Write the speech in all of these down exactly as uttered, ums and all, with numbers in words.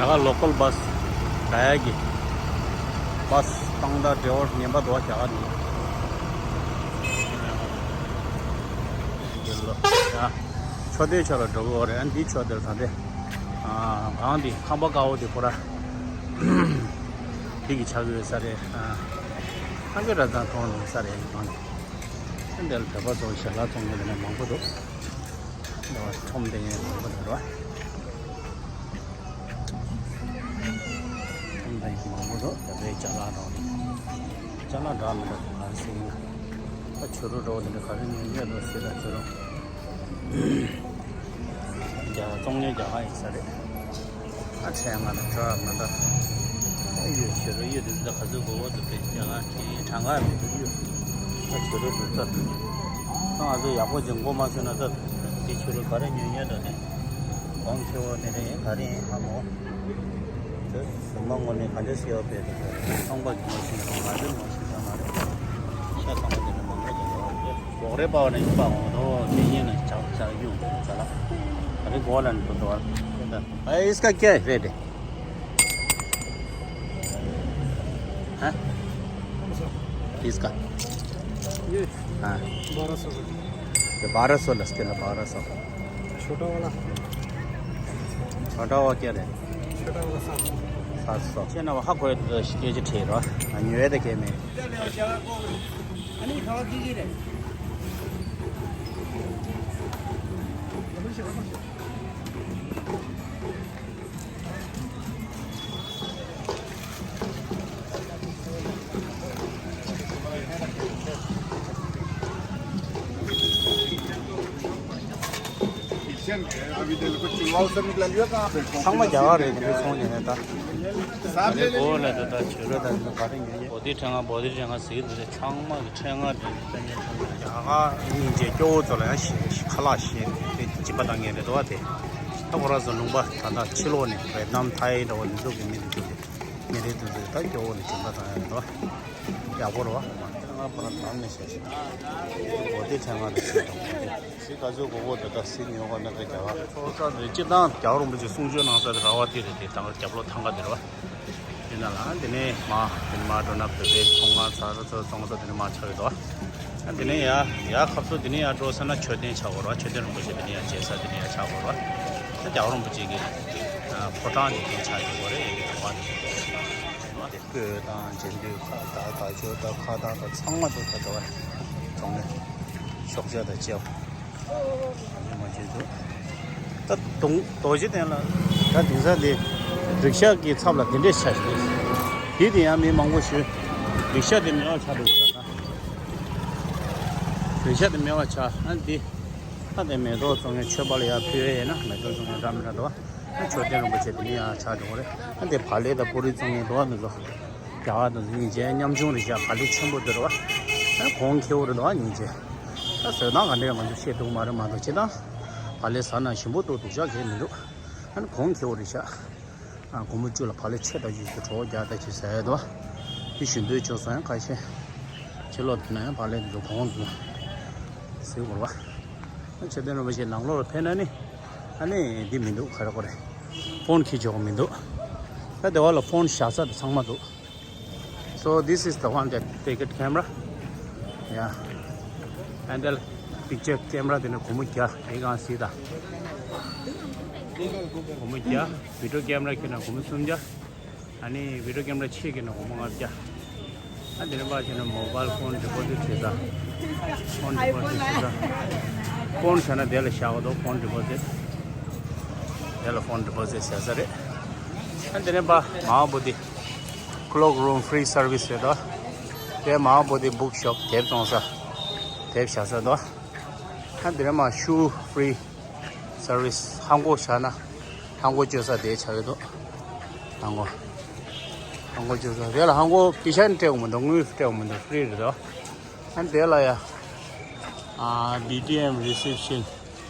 རྒྱ་གར་ལོ་ཀལ་བྷ་སི་ད་ཡ་གི་བྷ་སི་སྟངས་དང་འབྲེལ་བ་ངན་པ་འདུག་བ། རྒྱ་གར་ནི་འདི་ལོ་ཡ་ཕྱོགས་དེ་ཕྱོགས་ལ་འགྲོ་གི་ཡོད་རེད། ཨ་འདི་ཕྱོགས་དེར་ད་ལྟ་ཨ་གང་འདི་ཁང་པ་དཀར་པོ་དེ་ཁོ་ར་འདི་གི་ཆགས་ཀྱི་ཡོད་ས་རེད། ཨ་ཨ་གི་ར་ཙང་མཐོང་ཡོད་ས་རེད། གང་འདི་ལ་བོད་པ་ཚོ་ཞལ་ལག་བཙོང་མཁན་དེ་ནས་མང་པོ་འདུག་འདི་བ་ཁྲོམ་དེ་ངས་མང་པོ་འདུག་ར། ཁྲོམ་དེ་ངས་མང་པོ་འདུག་ད་རེས་ཅ་ལག་འདྲ་བོ་དེ། ཅ་ལག་འདྲ་མི་འདྲ་འདུག་ང་ཟེར་ཡིན། ད་བྱུ་རུ་འདྲ་བོ་དེ་འདྲ་ག་རེ་ཉོས་ཉོས་འདུག་ཟེར། ད་བྱུ་རུ་རྒྱ་བཙོང་མཁན་རྒྱ་གར་ཡིན་ས་རེད། ཨ་ཁྲལ་ང་ལ་སྤྲད་མ་ད། ཨ་ཡོད་ཤོད་རོགས་ཡོད་དེ་འདི་ག་ཚོད་དགོས་པ་འདུག་པས་ཡ་ང་ཁྱེད་གྲངས་ཀ་མི་འདུག་ཡོད། ཨ་ཁྱོད་རོགས་འདུག་ད། ད་ང་ཚོ་ཡག་པོ་ཅིག་མགོ་མ་ཚོས་ན་ད། དེ་ཁྱོད་རོགས་ག་རེ་ཉོས་ཉོས་འདུག་ནས། གོང་ཁེ་བོ་དེ་རེད་ག་རེ་ཡིན་ཧ་མོ། དེ་ཟུར་མ་ངོ་ནས་ག་འདྲ་ཟེར་བ་བས་ད་ཚོང་པ་གི་ངོ་ཤེས་རོགས་ང་ཚོའི་ངོ་ཤེས་ད་མ་རེད། ཤ་ཚང་མ་དེ་ནས་མང་པོ་ཅིག་ཡོད་རེད། རོགས་རེ་པ་བ་ནས་ཡིན་པ་འོང་དོ་དེ་ཡིན་ན་ཆག་ཆག་རྒྱུ་ད་ལ། ག་རེ་གོ་ལ་ནས་དོ་དོ་བ་དེ་ད། भाई, इसका क्या है रेट है? हैं? इसका? ये हाँ। बारह सौ का। ये बारह सौ लस्ते ना, बारह सौ। छोटा वाला। छोटा हुआ क्या रेट? छोटा वाला सात सौ। सात सौ। चलो, वहाँ कोई तो स्टेज ठहरो। अन्य है तो क्या में? अभी देखो, चुनाव से निकल लिया कहाँ पे? ཚང་མ་རྒྱ་གར་རེད། འདི་ཚོང་ཉོས་ནས་ད། ས་ཨ་ནི་གོ་ལ་ད་ད་བྱོས་ར་ད་ནི་ག་རེ་ཉོས་ཉོས། བོ་དྷི་ཕྲེང་ང་བོ་དྷི་ཕྲེང་ང་ཟེར་གི་འདུག་ཚང་མ་གི་ཕྲེང་ང་དེ་ད་ཉོས་ཚང་མ་རྒྱ་གར་སྙིང་རྗེ་སྐྱོ་བོ་ཚོ་ལ་ཡང་ཞེ་ཁ་ལག་ཞེ་དེ་སྦྱིན་པ་བཏང་མཁན་རེད་དོ། དེ་ད་ཁོ་རང་ཚོ་ལུང་པ་ད་ད་ཕྱི་ལོགས་ནས་ཝེད་ནམ་ཐའི་འདྲ་བོ་འདི་ཚོ་གི་མི་འདི་ཚོ་གི་ཉིན་རེ་འདི་ཚོ་ད་སྐྱོ་བོ་ལ་སྦྱིན་པ་བཏང་ཡ་རེད་དོ། ཡག་པོ་རེད་བ། ང་ཕ་ན་དམ་ནས་བྱས་ཤིང་། བོ་དྷི་ཕྲེང་ང་དེ་ཚོ་དང་བོ་དྷི། སི་ག་ཚོད་དགོས་དགོས་འདི་ལྟར་སི་ཉོ་ག་ན་ཁ་རྒྱ་གར་ཚོགས་ས་རེད། སྤྱི་བཏང་རྒྱལ་བ་རིན་པོ་ཆེ་གསུང་ཆོས་གནང་ས་དེ་ར་བ་དེ་རེད། དེ་དང་རྒྱབ་ལོགས་ཐང་ག་དེ་རེད་བ། དེ་ན་ལ་དེ་ནས་མ་དེ་ནས་མ་འགྲོ་ན་བོད་པའི་ཚོང་ཁང་ཚ་རུ་ཚོ་བཙོང་ས་དེ་ནས་མ་ཆགས་ཡོད་དོ། དེ་ནས་ཡ་ཡ་ཁབ་སོ་དེ་ནས་ཡ་འགྲོ་ས་ན་མཆོད་རྟེན་ཆགས་དགོས་རེད་བ། མཆོད་རྟེན་རིན་པོ་ཆེ་དེ་ནས་ཡ་མཇལ་ས་དེ་ནས་ཡ་ཆགས་དགོས་རེད་བ། ད་རྒྱལ་བ་རིན་པོ་ཆེ་གི་ཕོ་བྲང་དེ་དེ་ཆགས་ཡོད་དགོས་རེད། ཡ་གི་དྲུང་པ་དེ། སྤོས་དང་རྗེས་འདུས་ཁ་དར་དར་ཆོས་དང་ཁ་དར་དང་ཚང་མ་འདུག་ད་དེ་བ་ཚོང་ལས་ཤོག་བྱ་དང་བཅས་པ་མ་བྱེད་འདུག་ད་དུང་རྡོ་རྗེ་གདན་ལ་ད་དེང་སང་འདི་རིག་ཤག་གི་ཚབ་ལ་དེ་འདྲས་ཆགས་ཤིང་། འདི་དེ་ཡང་མི་མང་པོ་ཞུ། རིག་ཤག་དེ་མེད་པ་ཆགས་འདུག་ད་ལྟ་རིག་ཤག་དེ་མེད་པ་ཆགས། ཨ་འདི་ད་དེ་མེ་ཏོག་བཙོང་མཁན་མཆོད་པ་ལ་ཡར་ཕུལ་ཡས་ཡིན་ན་མེ་ཏོག་བཙོང་མཁན་འདྲ་མི་འདྲ་འདུག་ཨ་མཆོད་རྟེན་རིན་པོ་ཆེ་དེ་ནི་ཡང་ཆགས་འགྲོ་གི་རེད། ཨ་འདི་བག་ལེབ་དང་པུ་རི་བཙོང་མཁན་འདུག་ཨ་འདི་ཚོ་རྒྱ་གར་དང་ཡིན་ཅེ་ཉམ་ཆུང་རེད་ཤག་བག་ལེབ་ཆེན་པོ་འདི་རེད་བ། ཨ་གོང་ཁེ་པོ་རེད་འདུག་ཨ་ཡིན་ཅེ། ད་བཟོ་སྟངས་ག་འདྲས་ང་ཚོ་ཤེས་ཐུབ་མ་རེད། མ་གཏོགས་སྤྱིར་བཏང་བག་ལེབ་ཟ་ན་ཞིམ་པོ་ཏོག་ཏོག་ཅག་གས་མི་འདུག་ཨ་ནི་གོང་ཁེ་པོ་རེད་ཤག་ཨ་སྒོར་མོ་བཅུ་ལ་བག་ལེབ་ཕྱེད་ལྟ་ཅིག་གི་གྲོགས་རྒྱག་ལྟ་ཅིག་ཟ་ཡ་འདུག་དེ་ཞུ་འདོད་བྱུང་སོང་ཡང་ཁ་ཤས་ཕྱི་ལོགས་དེ་ན་ཡང་བག་ལེབ་འདི་ཚོ་གོང་དུ་ཟེར་དགོས་རེད་བ། ཨ་མཆོད་རྟེན་རིན་པོ་ཆེ་ནང་ལོགས་ལ་ཕེབས་ན་ནི་ཨ་ནི་འདི་མི་འདུག་ག་རེ་གོ་རེད། ཕོན་འཁྱེར་ཆོག་གི་མི་འདུག་ད་དེ་བ་ལ་ཕོན་བཞག་ས་དེ་ཚང་མ་འདུག So this is the one that take it camera. Yeah. And the picture camera དེ་ནི་སྒོར་མོ་བརྒྱ། དེ་གང་སྲིད་ད། སྒོར་མོ་བརྒྱ། video camera ཁྱེར་ན་སྒོར་མོ་སུམ་བརྒྱ། ཨ་ནི་video camera ཕྱེད་ཁྱེར་ན་སྒོར་མོ་ལྔ་བརྒྱ། ཨ་དེ་ནི་ཕར་ཕྱིན་ན་mobile phone deposit བྱེད་ས། phone deposit བྱེད་ས། phone བྱས་ན་དེ་ལ་བཞག་གི་འདུག phone deposit། དེ་ལ་phone deposit བྱེད་ས་རེད། ཨ་དེ་ནི་ཕར་མ་འོངས་པོ་དེ། Cloak Room free service རེད་དོ། དེ་མ་འོངས་པོ་དེ་book shop དེབ་བཙོང་ས། དེབ་བཞག་ས་དོ། ཨ་དེ་ནི་མར་shoe free service ལྷམ་གོག་བཞག་ན་ལྷམ་གོག་སྤྱོད་ས་དེ་ཆགས་ཀྱི་འདུག་ལྷམ་གོག་ལྷམ་གོག་སྤྱོད་ས་དེ་ལ་ལྷམ་གོག་པེ་ཤ་ནི་སྤྲད་དགོས་མི་འདུག་དངུལ་སྤྲད་དགོས་མི་འདུག free རེད་དོ། ཨ་དེ་ལ་ཡ། ཨ་B T M reception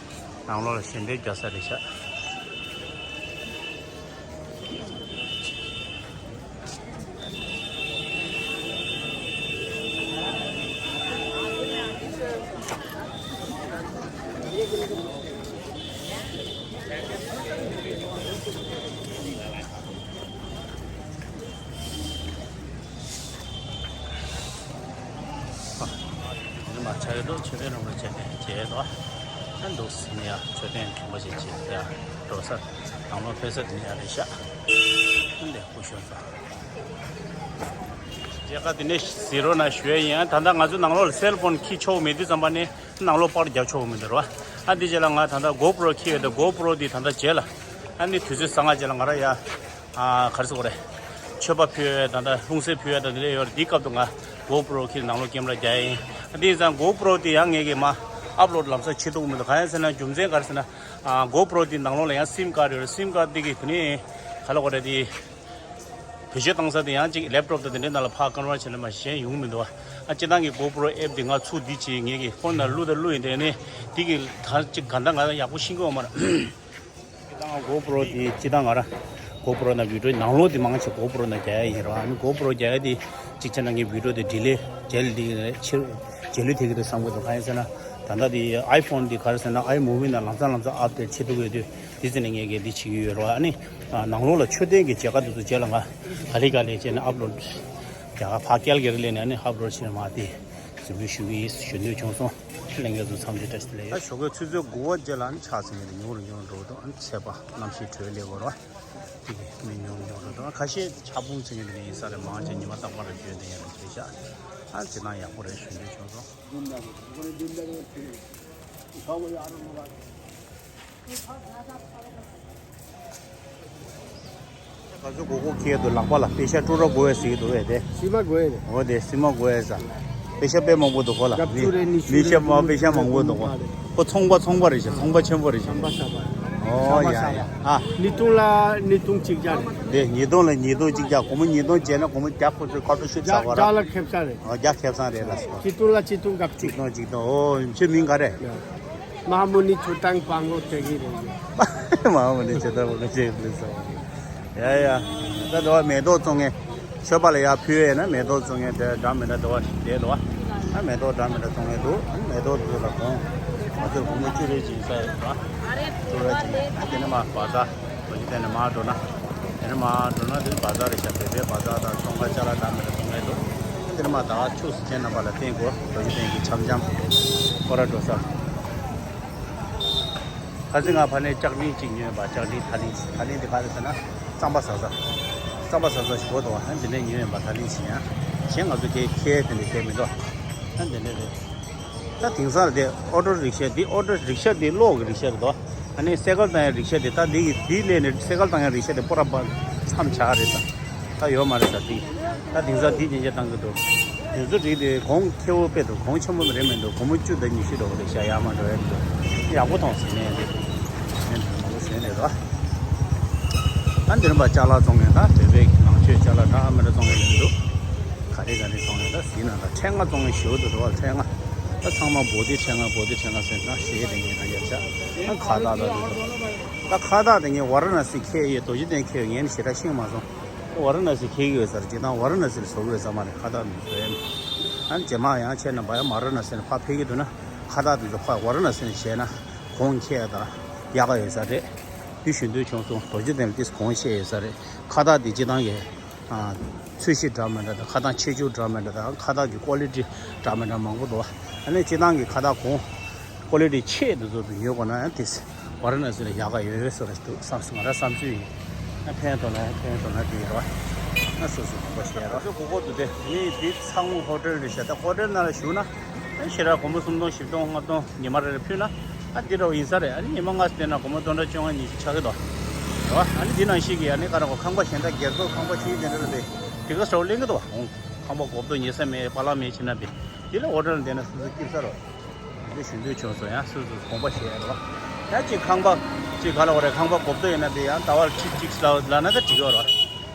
ནང་ལོགས་ལ་ཞལ་འདེབས་རྒྱག་ས་རེད་ཤག་ཆ་ཡོད་འདུག་མཆོད་རྟེན་རིན་པོ་ཆེ་ནས་མཇལ་དོ། ཨ་འདུག་ཟིན་ཡ་མཆོད་རྟེན་རིན་པོ་ཆེ་ཅིག་ཡ་འགྲོ་ས་ནང་ལོགས་ཕེབས་ས་དེ་ནས་ཡ་རེད་ཤག་ཨ་འདི་སྐུ་ཞབས་ཚོ། མཇལ་ཁ་དེ་ནས་གཟིགས་རོགས་གནང་ཞུ་ཡ་ཡིན། ཨ་ད་ལྟ་ང་ཚོ་ནང་ལོགས་ལ་སེལ་ཕོན་འཁྱེར་ཆོག་མེད་དུས་ཙམ་པ་ནས་ནང་ལོགས་པར་རྒྱག་ཆོག་མི་འདུག་ར། ཨ་འདི་རྗེས་ལ་ང་ད་ལྟ་གོ་པྲོ་འཁྱེར་ཡོད་དེ་གོ་པྲོ་དེ་ད་ལྟ་རྗེས་ལ་ཨ་ནི་དུས་ཚོད་ཟ་ང་རྗེས་ལ་ང་ར་ཡ། ཨ་ག་རེ་ཟེར་དགོས་རེད། མཆོད་པ་ཕུལ་ཡས་དང་ད་ལྷུང་བཟེད་ཕུལ་ཡས་དང་དེ་འདྲ་ཡོད་རེད། དེའི་སྐབས་དུ་ང་གོ་པྲོ་འཁྱེར་ནང་ལོགས་ཀེམ་ར་རྒྱག་ཡིན། དེ་ཡིན་ཙང་གོ་པྲོ་དེ་ཡང་ངས་ཀྱིས་མ་ཨབ་ལོཌ་ལམ་སང་བྱེད་ཐུབ་མི་འདུག་གང་ཡིན་ཟེར་ན་རྒྱུ་མཚན་ག་རེ་ཟེར་ན། ཨ་གོ་པྲོ་དེ་ནང་ལོགས་ལ་ཡང་སིམ་ཀར་ཡོད་རེད། སིམ་ཀར་དེ་གི་དེ་ནས་ག་ལ་དགོས་རེད་དེ། བེད་སྤྱོད་བཏང་ས་དེ་ཡང་ཅིག་ལེབ་ཊོབ་དང་དེ་འདྲའི་ནང་ལ་ཕར་ཀོན་ཝར་བྱས་ན་མ་གཞན་ཡོང་མི་འདུག་ཨ་སྤྱིར་བཏང་གི་གོ་པྲོ་ཨེབ་དེ་ང་ཚུར་འདི་བྱས་ངས་ཀྱིས་ཕོན་ནང་བླུགས་དང་བླུགས་ཡིན་དེ་ནས་དེ་གི་ད་ཅིག་ག་འདྲ་ང་ཡག་པོ་ཤེས་ཀྱི་ཡོད་མ་རེད། ད་གོ་པྲོ་དེ་སྤྱིར་བཏང་ང་ར་གོ་པྲོ་ན་བི་ཌིའོ་ནང་ལོགས་དེ་མང་ཆེ་གོ་པྲོ་ན་རྒྱག་ཡ་ཡིན་ར། ཨ་ནི་གོ་པྲོ་རྒྱག་ཡ་དེ་གཅིག་བྱས་ན་ངའི་བི་ཌིའོ་དེ་ཌི་ལེ་རྒྱལ་ལི་ཆེ་རྒྱལ་ལི་ཐེབས་ཀྱི་འདུག་བསམ་གྱི་འདུག་གང་ཡིན་ཟེར་ན་ད་ལྟ་དེ་ཨའི་ཕོན་དེ་ག་རེ་ཟེར་ན་ཨའི་མུ་བི་ན་ལམ་སང་ལམ་སང་ཨབ་ཌེཊ་བྱེད་ཐུབ་ཡོད་དུས་དེ་ཟེར་ནས་ངས་གལ་འདི་བྱེད་ཀྱི་ཡོད་ར། ཨ་ནི་ནང་ལོགས་ལ་མཆོད་རྟེན་གྱི་མཇལ་ཁ་དེ་ཚོ་རྗེས་ལ་ང་ག་ལེ་ག་ལེ་བྱས་ནས་ཨབ་ལོཌ་རྒྱག་ཕ་གལ་གེར་ལས་ནས་ཨ་ནི་ཨབ་ལོཌ་བྱས་ནས་མ་དེ་གཟིགས་འབུལ་ཞུ་གི་ཡིན་ཞུ་འདོད་བྱུང་སོང་། ལྷན་རྒྱས་ཚོ་འཚམས་འདྲི་བཀྲ་ཤིས་བདེ་ལེགས། ད་ཞོགས་ཀའི་ཆུ་ཚོད་དགུ་པ་རྗེས་ལ་ནི་ཆག་ཟིན་གྱི་རེད། ཉུང་རུ་ཉུང་རུ་འགྲོ་གི་འདུག་ཨ་ནི་ཚད་པ་གནམ་གཤིས་དྲོད་ལེགས་པ་རེད་བ། དེ་གི་མི་ཉུང་རུ་ཉུང་རུ་འགྲོ་གི་འདུག་ཨ་ཁ་ཤས་ཆག་སྤོང་ཟིན་གྱི་འདི་ནས་ཡིན་ས་རེད། མང་ཆེ་ཉི་མ་རྟག་པར་རེ་བརྗོད་འདི་ཡིན་རེད་ཤག་ཨ་ཇི་ལྟར་ཡག་པོ་རེད། ཞུ་འདོད་བྱུང་སོང་། ག་ཚོད་གོ་གོ་ཁྱེར་འདུག་ལག་པ་ལ་པེ་ཤ་སྤྲོ་ར་དགོས་ཡ་ཟེར་གྱི་འདུག་བས་དེ། སི་མ་དགོས་ཡ་རེད། འོ་དེ་སི་མ་དགོས་ཡ་ཟ། པེ་ཤ་དཔེ་མང་པོ་འདུག་གོ་ལ། རྒྱབ་མི་ཆུ་རེད། ནི་ཆུ་མི་ཤ་རེད། མ་པེ་ཤ་མང་པོ་འདུག་གོ། ཁོ་ཚོང་པ་ཚོང་པ་རེད་ཤག་ཚོང་པ་ཆེན་པོ་རེད་ཤག་ཚོང་པ་ཤ་པ་རེད། ཨོ་ཡ་ཡ། ཨ་ཉིས་སྟོང་ལ་ཉིས་སྟོང་གཅིག་བརྒྱ་རེད། དེ་ཉིས་སྟོང་ལ་ཉིས་སྟོང་གཅིག་བརྒྱ། སྒོར་མོ་ཉིས་སྟོང་བྱས་ན་སྒོར་མོ་བརྒྱ་ཁོ་ཚོས་ཁ་ཐོ་ཤུ་ཟ་བརྒྱ་གོ་ར། བརྒྱ་ལ་ཁེབས་ས་རེད། ཨོ་བརྒྱ་ཁེབས་ས་རེད་ལ་སོ། ཉིས་སྟོང་ལ་ཉིས་སྟོང་ག་ཉིས་སྟོང་གཅིག་སྟོང་། ཨོ་ཁྱོད་མིང་ག་རེད། མ་མོ་ནི་ཆུ་ཏང་པང་ལོ་དེ་གི་རེད། མ་མོ་ནི་ཆུ་ཏང་པང་ལོ་ཅེས་ལུས་སོ། ཡ་ཡ། ད་དེ་བ་མེ་ཏོག་བཙོང་མཁན། མཆོད་པ་ལ་ཡར་ཕུལ་ཡས་ན་མེ་ཏོག་བཙོང་མཁན་དེ་འདྲ་མི་འདྲ་དེ་བ་ཞིག་བསྡད་འདུག་ཨ་མེ་ཏོག་འདྲ་མི་འདྲ་བཙོང་མཁན་འདུག་ཨ་མེ་ཏོག་དེ་ཚོ་ལ་གོང་ང་ཚོས་སྒོར་མོ་བཅུ་རེ་བྱིན་ས་ཡོད་ར། བཅུ་རེ་བྱིན། ཨ་དེ་ནས་མར་བ་ཛར་རྡོ་རྗེ་གདན་ནས་མར་འགྲོ་ན། དེ་ནས་མར་འགྲོ་ན་དེ་བ་ཛར་རེད་ཤག་བོད་པའི་བ་ཛར་དང་ཚོང་ཁང་ཅ་ལག་འདྲ་མི་འདྲ་བཙོང་མཁན་འདུག་དེ་ནས་མར་ད་ཆུ་སི་ཅན་རྣམ་པ་ལ་བསྟན་དགོས། རྡོ་རྗེ་གདན་གྱི་འཆམ་འཆམ་སྐོར་ར་འགྲོ་ས། ཁ་སང་ང་ཕ་ནས་ལྕགས་ཀྲིན་གཅིག་ཉོས་པ། ལྕགས་ཀྲིན་ཐ་ལིང་གཅིག་ཐ་ལིང་དེ་ག་རེ་ཟེར་ན་རྩམ་པ་ཟ་ས། རྩམ་པ་ཟ་ས་ཞིག་གོ་འདུག་ཨ་འདི་ནས་ཉོས་ཡིན་པ། ཐ་ལིང་ཞིག་ཡང་གཞན་ང་ཚོ་གའི་ཁྱེར་དེ་འདྲ་ཁྱེར་མི་འདུག་ཨ་འདི་འདྲ་རེད། ད་དེང་སང་དེ་ཨོ་ཊོ་རིག་ཤ་འདི། ཨོ་ཊོ་རིག་ཤ་འདི་གློག་གི་རིག་ཤ་རེད་དོ། ཨ་ནི་སའི་ཀལ་བཏང་ཡ་རིག་ཤ་དེ། ད་འདི་གི་འདི་སླེབས་ནས་སའི་ཀལ་བཏང་ཡ་རིག་ཤ་དེ་པོ་ར་པ་མཚམས་ཆག་རེད་ས། ད་ཡོད་མ་རེད་ས་འདི། ད་དེང་སང་འདི་ཉེན་ཆེ་བཏང་གི་འདུག་དེ་ཚོ་རིགས་དེ་གོང་ཁེ་པོ་དཔེ་འདུག་གོང་ཆེན་པོ་རེད་མི་འདུག་སྒོར་མོ་བཅུ་དང་ཉི་ཤུ་འདྲ་བོ་རེད་ཤག་ཡར་མར་འགྲོ་ཡ་འདུག་ཡག་པོ་མཐོང་ཟིན་ནས་འདི་ནས་འདི་མང་པོ་ཟིན་ནས་རོ། ད་འདི་རིམ་པ་ཅ་ལག་བཙོང་མཁན་དང་བོད་པའི་ནང་ཆོས་ཅ་ལག་འདྲ་མི་འདྲ་བཙོང་མཁན་ཡོད་འདུག་ག་རེ་ག་རེ་བཙོང་མཁན། ད་ཟིན་ན་ད་ཕྲེང་བ་བཙོང་མཁན་ཞེ་པོ་འདུག་འགྲོ་བ། ཕྲེང་བ་ད་ཚང་མ་བོ་དི་ཕྲེང་བ་བོ་དི་ཕྲེང་བ་ཟེར་ན་ཞེ་གི་རེད། ངས་ན་ཡར་ཤག་ད་ཁ་བཏགས་ད་འདུག་ད་ཁ་བཏགས་དེ་ངས་ཝཱ་ར་ཎ་སི་འཁྱེར་ཡོད། རྡོ་རྗེ་གདན་འཁྱེར་ཡོད། ངས་ནི་ཞེ་དྲག་ཤེས་མ་སོང་། ཝཱ་ར་ཎ་སི་འཁྱེར་གྱི་ཡོད་ས་རེད། སྤྱིར་བཏང་ཝཱ་ར་ཎ་སི་ལ་བཟོ་གི་ཡོད་ས་མ་རེད། ཁ་བཏགས་མི་བཟོ་ཡ་མེད། ཨ་ནི་རྗེས་མ་ཡང་ཆེ་ན་བ་ཡ་ཝཱ་ར་ཎ་སི་ནས་ཕར་ཕེབས་ཀྱི་འདུག་ན་ཁ་བཏགས་དེ་ཚོ་ཕར་ཝཱ་ར་ཎ་སི་ནས་བྱས་ན་གོང་ཁེ་ཡ་དང་ཡག་ག་ཡོད་ས་རེད། དེ་ཞུ་འདོད་བྱུང་སོང་། རྡོ་རྗེ་གདན་ལ་ཏིས་གོང་ཁེ་ཡོད་ས་རེད། ཁ་བཏགས་དེ་སྤྱིར་བཏང་གི་ཨ་ཚོས་གཞི་འདྲ་མི་འདྲ་དང་། ཁ་བཏགས་ཆེ་ཆུང་འདྲ་མི་འདྲ་དང་། ཁ་བཏགས་ཀྱི་ཀོ་ལི་ཊི་འདྲ་མི་འདྲ་མང་པོ་འདུག་ཨ་ནི་སྤྱིར་བཏང་གི་ཁ་བཏགས་གོང་ཀོ་ལི་ཊི་ཆེ་དེ་ཚོ་དེ་ཉོ་དགོས་ན་ཡང་དེ་ཝཱ་ར་ཎ་སི་ལ་ཡག་ག་ཡོད་ཡོད་བཟོ་འདྲ་འདུག་བསམ་སོང་། ང་རང་བསམ་ཚུལ་ཡིན། ཨ་ཕན་ཐོགས་ན་ཡང་ཕན་ཐོགས་ན་དེ་ཡིན་རོ། ཨ་སོ་སོ་དགོངས་པ་བཞེས་རོ། སོ་གོ་གོ་འདུག་དེ་ངས་དེ་ཚང་མ་ཧོ་ཊེལ་རེད་ཤག་ད་ཧོ་ཊེལ་ནང་ལ་བཞུགས་ན་ཨ་ཞེ་དྲག་སྒོར་མོ་སུམ་སྟོང་བཞི་སྟོང་ལྔ་སྟོང་ཉི་མ་རེ་རེ་ཕུལ་ན་ཨ་འདི་འདྲ་བོ་ཡིན་ས་རེད། ཨ་ནི་ཉི་མ་ལྔ་བསྡད་ན་སྒོར་མོ་སྟོང་ཕྲག་བཅོ་ལྔ་ཉི་ཤུ་ཆགས་ཀྱི་འདུག་རོ། ཨ་ནི་འདི་ནང་བཞིན་གྱི་ཨ་ནི་ག་རེ་གོ་ཁང་པ་གཞན་དག་སྒེར་ཚོགས་ཁང་པ་ཞིག་དེ་འདྲ་ལ་དེ་དེ་ག་སོགས་གླེང་གི་འདུག་བ། ཁང་པ་གོ་བརྡ་ཉེ་ས་མེད་པ་ལག་མེད་བྱས་ན་དེ་དེ་ལ་ཧོ་ཊེལ་བསྡད་ན་སོ་སོ་སྐྱིད་ས་རོ། འདི་ཞུ་འདོད་བྱུང་སོང་། ཡང་སོ་སོ་དགོངས་པ་བཞེས་ཡ་རོ། ཡང་ཅིག་ཁང་པ་ཅིག་ག་ལ་བ་རེད། ཁང་པ་གོ་བརྡ་ཡོད་ན་དེ་ཡང་ཟླ་བར་ཁྲི་གཅིག་ལ་ལ་ན་ད་འགྲིག་གི་རོ།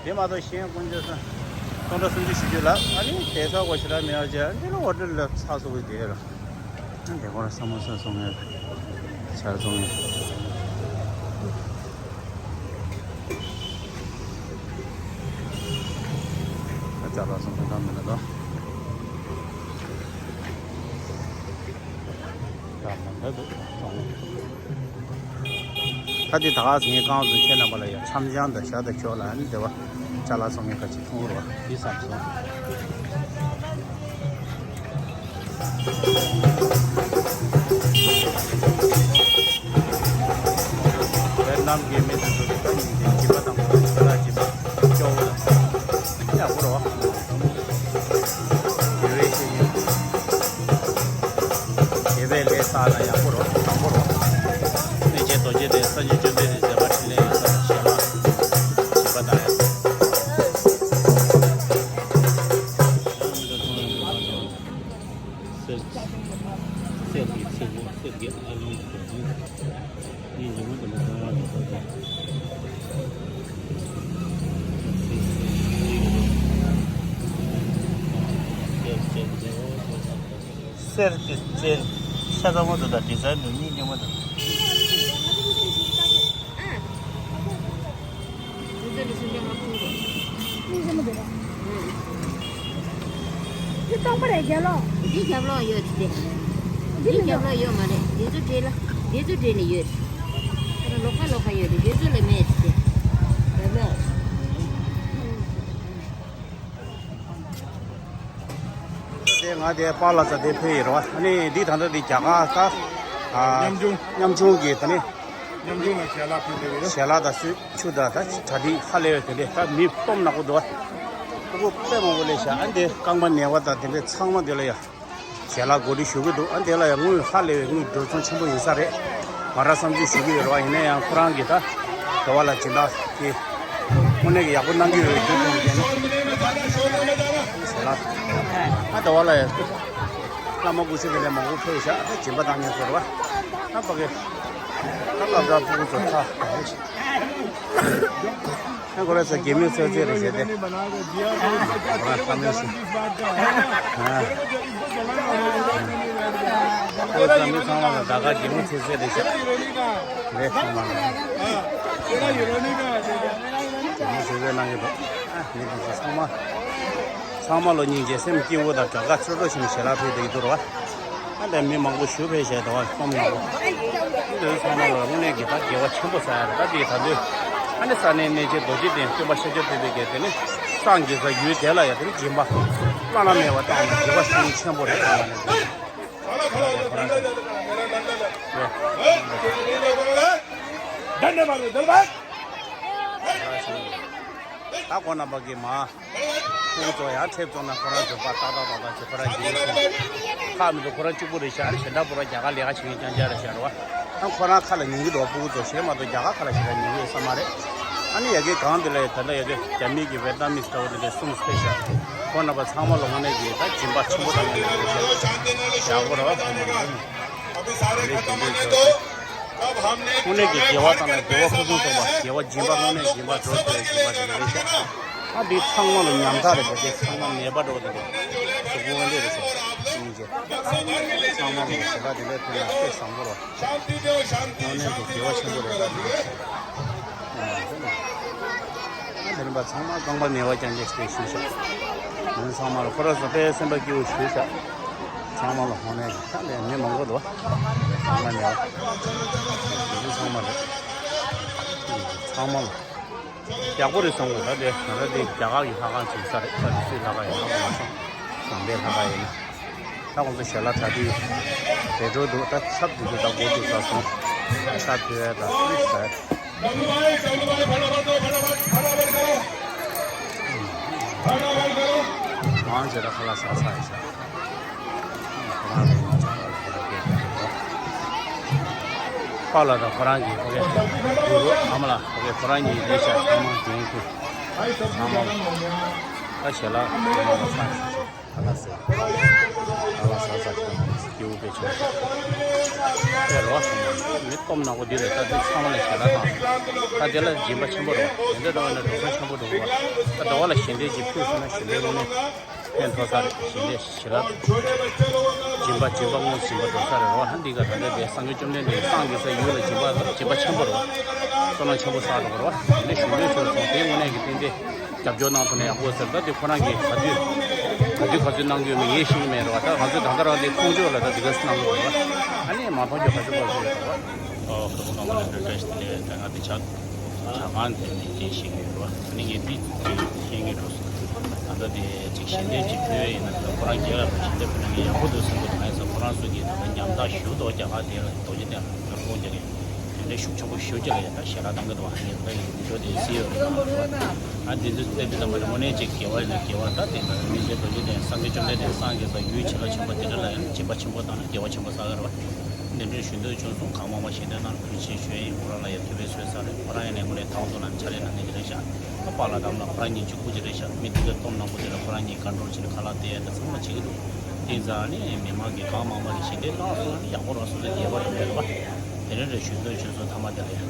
དེ་མ་གཏོགས་གཞན་དཀོན་མཆོག་སོང་སྟོང་ཕྲག་སུམ་ཅུ་བཞི་བཅུ་ལ་ཨ་ནི་དེ་ས་གོ་ཞེ་དྲག་མེད་པ་བྱས། འདི་ལ་ཧོ་ཊེལ་ལ་ཚགས་ཚུད་པོ་བསྡད་རོ། ཨ་འདི་ཁོ་ར་ས་མོ་ས་སོང་ངས་ཆར་སོང་ངས། ཨ་ཅག་ལ་སོང་གི་ད་མི་ལ་དོ། ད་མ་འདྲ་འདུག་སོང་ངས། ད་འདི་ད་ག་ཟེ་ངས་རྐང་བཙུགས་ཁྱེད་རྣམ་པ་ལ་ཡ་འཆམ་འཆམ་དང་ཞྭ་དང་ཁྱོག་ལ་ཨ་ནི་དེ་བ་ཅ་ལག་སོང་ངས་ག་ཅིག་མཐོང་རོགས་འདི་བསམ་སོང་། ཝེ་ཏི་ནམ་གྱི་མི་དེ་ཚོ་གི་ད་ཉིན་གྱི་སྦྱིན་པ་དང་པོ་ཁྱོད་རང་སྦྱིན་པ་སྐྱོ་བོ་དང་ཡག་པོ་རོ། དེ་བས་ཤེས་ཡིན། དེ་བས་ལས་བསགས་ན་ཡག་པོ་རོ། དང་པོ་རོ། གནས་བརྟན་རྡོ་རྗེ་གདན་ས་བཅུ་བཅོ་ལྔ་རེ་མཛད་པ་འཕྲིན་ལས་ཡོད་ས་དང་ཞལ་ལག་བྱེད་པ་དང་ཡང་། གསེར་གྱི་ཚེ་སྒོ་གསེར་གྱི་ཨ་ལུང་གི་གོ་དུང་། ཡིན་གྱི་མ་དུ་ལ་གོང་བ་ལ་གོ་དུང་། གསེར་གྱི་ཅན། ཤ་ཚ་མོ་དུ་དང་ཌི་ཛའིན་དུ་གཉིས་ཉོ་མ་དང་། དེ་སྟོང་པ་རེད་རྒྱལ་ལོ། འདི་རྒྱབ་ལོགས་ཡོད་དེ། འདི་རྒྱབ་ལོགས་ཡོད་མ་རེད། འདི་ཚོ་འདྲེ་ལ། འདི་ཚོ་འདྲེ་ལ་ཡོད། ལོག་ཁ་ལོག་ཁ་ཡོད་དེ། འདི་ཚོ་ལ་མེད་དེ། རྒྱབ་ལོགས། དེ་ང་དེ་པཱ་ལགས་ས་དེ་ཕེབས་ཡིན་རོ། ཨ་ནི་འདི་ད་ལྟ་འདི་རྒྱ་གར་ད། ཨ། ཉམ་ཆུང་། ཉམ་ཆུང་གི་ད་ནི། ཉམ་ཆུང་ལ་ཞལ་ལག་ཕུལ་དེ་རེད། ཞལ་ལག་དང་གསོལ་ཆུ་དང་ད་གྲ་སྒྲིག་ཧ་ལས་པའི་དེ་འདྲས་ད་མི་སྟོབས་ནག་པོ་འདུག་ཨ། ཕྲུ་གུ་དཔེ་མང་པོ་སླེབས་ཤག་ཨ་འདི་རྐང་པ་ན་བ་དང་དེ་འདྲས་ཚང་མ་འདི་ལ་ཡ། ཞལ་ལག་གོ་སྒྲིག་ཞུ་གི་འདུག་ཨ་འདི་ལ་ཡང་དངུལ་ཧ་ལས་པའི་དངུལ་འགྲོ་སོང་ཆེན་པོ་ཡིན་ས་རེད། ང་རང་བསམ་ཚུལ་ཞུ་གི་ཡོད་རེད་བ། ཡིན་ན་ཡང་ཁོ་རང་གིས་ད་དེ་བ་ལ་སྦྱིན་བདག་གིས་དངོས་གནས་ཀྱི་ཡག་པོ་གནང་གི་ཡོད་རྒྱུ་དེ་ཡིན་ན། ཞལ་ལག་ཨ་དེ་བ་ལ་ཡང་བླ་མ་སྐུ་ཞབས་དེ་འདྲ་མང་པོ་ཕེབས་ཤག་ད་སྦྱིན་པ་བཏང་མཁན་ཚོ་རེད་བ། ད་ཕ་གི་ད་སློབ་གྲྭ་ཕྲུ་གུ་ཚོ་ཁ། ཨ་ཁོ་ར་ཚོ་རྒན་མོའི་ཚོད་རྩིས་རེད་བྱས་ཏེ། ཁོ་རང་ཁ་མོས་སུ། ཨ། ཁོ་ཚོ་མི་ཚང་མ་ལ་ད་ག་རྒན་མོའི་ཚོད་རྩིས་རེད་བྱས། རེད་ཚང་མ་ལ། རྒན་མོའི་ཚོད་རྩིས་གནང་གི་འདུག་ཨ་མི་དེ་ཚོ་ཚང་མ། ཚང་མ་ལོ་སྙིང་རྗེ་སེམས་སྐྱིད་པོ་དང་དགའ་དགའ་ཚོར་ཚོར་ཞིག་ནས་ཞལ་ལག་ཕུལ་བསྡད་ཀྱི་འདུག་ར་བ། ཨ་ནི་མི་མང་པོ་ཞུ་ཕེབས་བྱས་འདུག་བ། སྟོང་མང་པོ། འདི་ཚང་མ་ལ་དངོས་གནས་ཀྱི་ད་དགེ་བ་ཆེན་པོ་བསགས་ཡ་རེད། ད་འདི་ད་དུས་ཨ་ནི་ས་གནས་གནས་ཆེན་རྡོ་རྗེ་གདན་སྟོན་པ་ཤཱཀྱ་ཐུབ་པའི་གི་དེ་ནི་སངས་རྒྱས་ས་ཡུལ་དེ་ལ་ཡ་དེ་ནི་སྦྱིན་པ་བླ་ན་མེད་པ་བཏང་ན་དགེ་བ་ཤིན་ཆེན་པོ་རེད་བསམ་པ་ནི། ད་གོ་རྣམ་པ་གི་མ། ཕྲུ་གུ་ཚོ་ཡང་ཁྲེབ་བཙོང་ན་ཁོ་རང་ཚོ་པ་ཏག་ཏག་ཏག་ཏག་ཅིག་ཁོ་རང་གིས་ཁ་མི་འདུག་ཁོ་རང་གཅིག་པུ་རེད་ཤག་ཨ་ནི་གཞན་དག་པོ་རང་རྒྱ་གར་ལས་ཀ་བྱེད་མཁན་རྐྱང་རྐྱང་རེད་ཤག་རེད་བ། ཨ་ཁོ་རང་ཁ་ལ་ཉན་གི་འདུག་ཕྲུ་གུ་ཚོ་གཞན་མ་གཏོགས་རྒྱ་གར་ཁ་ལ་ཞེ་དྲག་ཉན་གི་ཡོད་ས་མ་རེད། ཨ་ནི་ཡ་གི་གང་དེ་ལ་ད་ལྟ་ཡ་གི་རྒྱ་མི་གི་ཝེ་ཏི་ནམ་མི་སི་འདྲ་བོ་དེ་འདྲས་གསུངས་སྤེ་ཤག་ཁོ་རྣམ་པ་ཚང་མ་ལ་དངོས་གནས་ཀྱི་ད་སྦྱིན་པ་ཆེན་པོ་བཏང་ཡོད་ན་རེད་ཤག་ཡག་པོ་རེད་བ། དངོས་གནས་ཀྱི་དགེ་བ་དང་ནི་དགེ་བ་ཕུན་སུམ་ཚོགས་པ། དགེ་བ་སྦྱིན་པ་དངོས་གནས་སྦྱིན་པ་འགྲོ་ཐུབ་པའི་སྦྱིན་པ་དེ་རེད་ཤག་ཨ་འདི་ཚང་མ་ལ་ཉམ་ཐག་རེད་ཤག་དེ་ཚང་མ་ནད་པ་འགྲོ་བ་དེ་འདྲ་གཟུགས་པོ་དབེན་པ་རེད་ཤག་སྙིང་རྗེ། ཚང་མ་ལ་ཞེ་དྲག་དེ་འདྲ་ཐུབ་ན་དཔེ་བཟང་པོ་རེད། དངོས་གནས་ཀྱི་དགེ་བ་ཆེན་པོ་རེད་ད། དེ་རིམ་པ་ཚང་མ་རྐང་པ་ནད་པ་རྐྱང་རྐྱང་ཞིག་ཞུས་ཤག་ང་ཚང་མ་ལ་ཁོ་ར་ཚོ་དཔེ་སེམས་པ་སྐྱིད་པོ་ཞུས་ཤག་ཚང་མ་ལ་དངོས་གནས་ཀྱི་ད་ལས་མི་མང་པོ་འདུག་ཚང་མ་ནས་ཚང་མ་རེད། ཚང་མ་ལ་ཡག་པོ་རེད་བསམ་གི་ད་དེ་ང་རང་དེ་རྒྱ་གར་གྱི་ལྷ་ཁང་ཅིག་ས་རེད། ད་དེ་སུའི་ལྷ་ཁང་ཡིན་ན་ཁོ་མ་སོང་། བཟང་པའི་ལྷ་ཁང་ཡིན་ན། ད་ཁོང་ཚོ་ཞལ་ལག་གྲ་སྒྲིག་རེ་འགྲོ་འདུག་ད་ཆབ་འདི་ཚོ་ད་འགོ་ཚུགས་ཚར་སོང་། ཆབ་དེ་ད་ཨིས་ད། མང་ཆེ་ད་ཁ་ལག་ཟ་ཚར་ཡིན་ཤག་ཁོ་རང་ལ་ཡང་ཆ་ལག་ལ་ཁོ་རང་སྐད་ཆ་རེད་པ། པཱ་ལགས་དང་ཁོ་རང་གི་ཕ་གི་ཡུ་རོབ་ཨ་མ་ལགས་ཕ་གི་ཁོ་རང་གཉིས་རེད་ཤག་ཚང་མ་རྒན་ཁྱོད་ཚང་མ་ལ་ད་ཞལ་ལག་ཚང་མ་ལ་ཚར་ཡིན་ཤག་ཁ་ལག་ཟ། ཁ་ལག་ཟ་ཟ་ཁྱོད་སྐྱིད་པོ་དཔེ་ཆོག་ཤག་དཔེ་རོ་མི་སྟོབས་ནག་པོ་འདི་རེད། ད་འདི་ཚང་མ་ལ་ཞལ་ལག་བཏང་། ད་དེ་ལ་སྦྱིན་པ་ཆེན་པོ་རེད་པ། དེ་འདྲ་འགྲོ་བ་ན་འགྲོ་སོང་ཆེན་པོ་འགྲོ་གི་པ། ད་ཟླ་བ་ལ་ཞལ་འདེབས་ཅིག་ཕུལ་སོང་ན་ཞལ་འདེབས་དངོས་གནས་ཕན་ཐོགས་ས་རེད། ཞལ་འདེབས་ཞལ་ལག་སྦྱིན་པ་སྦྱིན་པ་དངོས་སྦྱིན་པ་འགྲོ་ས་རེད་པ། ཧ་འདི་ག་ད་འདྲ་བའི་སངས་རྒྱས་བཅོམ་ལྡན་འདས་སངས་རྒྱས་ས་ཡུལ་ལ་སྦྱིན་པ་སྦྱིན་པ་ཆེན་པོ་རེད་པ། བསོད་ནམས་ཆེན་པོ་བསགས་འགྲོ་གི་རེད་པ། དེ་འདྲ་གཞུང་འབྲེལ་ཞུ་སོང་དེའི་དངོས་གནས་ཀྱི་རྟེན་འབྲེལ། རྒྱབ་སྐྱོར་གནང་ཐུབ་ན་ཡག་པོ་ཟེར། ད་དེ་ཁོ་རང་གིས་ག་དུས་ག་དུས་ག་ཚོད་གནང་གི་ཡོད་མེད་ངས་ཤེས་ཀྱི་མེད་རེད་པ། ད་ང་ཚོས་ད་ལྟ་རང་དེ་ཁོང་ཚོ་ལ་ད་དེ་ག་ཚོད་གནང་གི་ཡོད་རེད་པ། ཨ་ནི་མ་ཕམ་ཁྱོད་ག་ཚོད་ག་ཚོད་ཡོད་རེད་པ། ཨོ་ཁོ་ཚོ་གང་ག་ལ་འགྲོ་བཀྲ་ཤིས་བདེ་ལེགས། ད་ང་དེ་ཇ་ཇ་ཁང་དེ་ནས་སྐད་ཤེས་ཀྱི་ཡོད་རེད་པ། ཨ་ནི་ངས་འདི་ཤེས་ཀྱི་འགྲོ་སོང་། ད་ ད་དེ་ཅིག་ཞལ་འདེབས་ཅིག་ཕུལ་ཡ་ཡིན་ན། ད་ཁོ་རང་སྒེར་ལ་ཞལ་འདེབས་ཕུལ་ན་ཡང་ཡག་པོ་འདུག་བསམ་གྱི་འདུག་ང་ཡིན་ཙང་ཁོ་རང་ཚོ་གིས་ད་ལྟ་ཉམ་ཐག་ཞུ་དོ་རྒྱ་གར་དེ་ལ་རྡོ་རྗེ་གདན་ལ་མགྱོགས་པོ་རྒྱག་གི་དེ་འདྲ་ཤུགས་ཆེན་པོ་ཞུ་རྒྱུ་ལ་ཡ་ད་ཞལ་ལག་བཏང་གི་འདུག་ཨ་ནི་ད་ཡིན་འགྲོ་དེ་སི་ཡོད་རེད་ཨ། དེ་ཚོ་དེ་འདྲ་ཙམ་མ་རེད། དངོས་གནས་ཅིག་དགེ་བ་ཡིན་ན་དགེ་བ། ད་དེ་འདྲ་མི་ཚེ་རྡོ་རྗེ་གདན་སངས་རྒྱས་བཅོམ་ལྡན་འདས་སངས་རྒྱས་ས་ཡུལ་བྱིན་རླབས་ཆེན་པོ་དེ་འདྲ་ལ་ཡང་སྦྱིན་པ་ཆེན་པོ་བཏང་ན་དགེ་བ་ཆེན་པོ་བསགས་ཀྱི་རེད་བ། འདི་འདྲའི་ཞུ་འདོད་བྱུང་སོང་། གང་མང་མང་ཞལ་འདེབས་གནང་ཕུལ་ཆེད་ཞུ་ཡ་ཡིན། ཁོ་རང་ལ་ཡ་ཐུགས་ཕན་གསོས་ས་རེད། ཁོ་རང་ཡ་ནས་དངོས་གནས་ཐང་སོ་ན་ཕྱག་ལས་གནང་མཁན་དེ་རེད་ཤག་ད་པཱ་ལགས་དམ་ལ་ཁོ་རང་ཉིད་ཀྱི་སྐུ་ཅི་རེད་ཤག་མི་འདི་ག་སྟོབས་ནག་པོ་དེ་ལ་ཁོ་རང་ཉིད་ཀོན་ཊོལ་བྱས་ནས་ཁ་ལག་སྟེར་ཡ་དེ་ཚང་མ་བྱེད་ཀྱི་འདུག་དེ་ཙང་ནི་མི་མང་གིས་གང་མང་མང་གིས་ཞལ་འདེབས་གནང་སོང་ན་ནི་ཡག་པོ་རག་སོང་ཟེར་ངེས་པ་རེད་མེད་རེད་བ། དེ་རིང་རེ་ཞུ་འདོད་བྱུང་སོང་། ཐ་མ་དེ་རེད།